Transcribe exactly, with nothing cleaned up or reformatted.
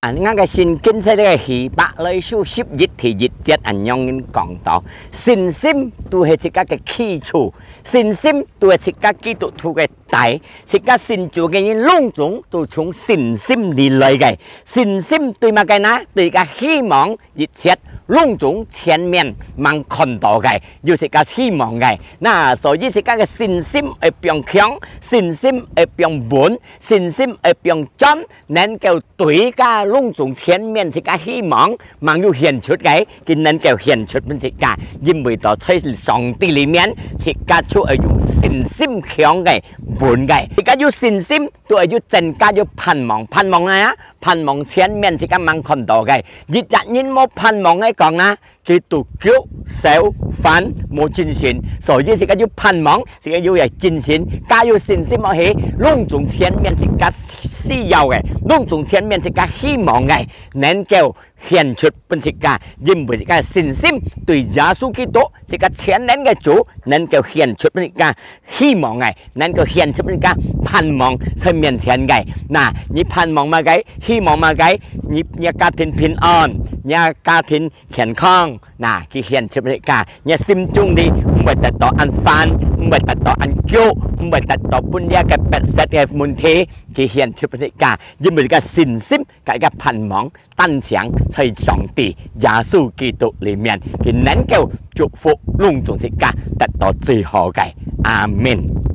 啊，𠊎个聖經在這个希伯來書十一第一節恁樣講到：信心就係自家个基礎，信心就係自家基督徒个底，自家信主个人攏總都從信心而來个。信心對麼个呢？對个希望，一切攏總前面吂看到个，有自家希望个。那所以自家个信心愛變強，信心愛變穩，信心愛變真，能夠對个攏總前面自家希望吂有顯出个，佢能夠顯出分自家，因為到在上帝裡面，自家就愛用信心強个、穩个。自家有信心，就愛有增加有盼望，盼望啊，盼望前面自家吂看到个。一隻人無盼望个講啊，佢就腳手煩無精神，所以自家有盼望，自家有个精神，加有信心，愛係攏總前面自家需要个，攏總前面自家希望个，能夠顯出分自家，因為自家信心對耶穌基督，自家全能个主，能夠顯出分自家希望个，能夠顯出分自家盼望在面前个。那，你盼望麼个？希望麼个？你，你个家庭平安，你个家庭健康，那，佢顯出分自家，你心中裡毋會得到恁煩，毋會得到恁久，毋會得到分這个迫切个問題，佢顯出分自家，因為這个信心，个一个盼望，單淨在上帝耶穌基督裡面，佢能夠祝福攏總自家得到最好个。阿門。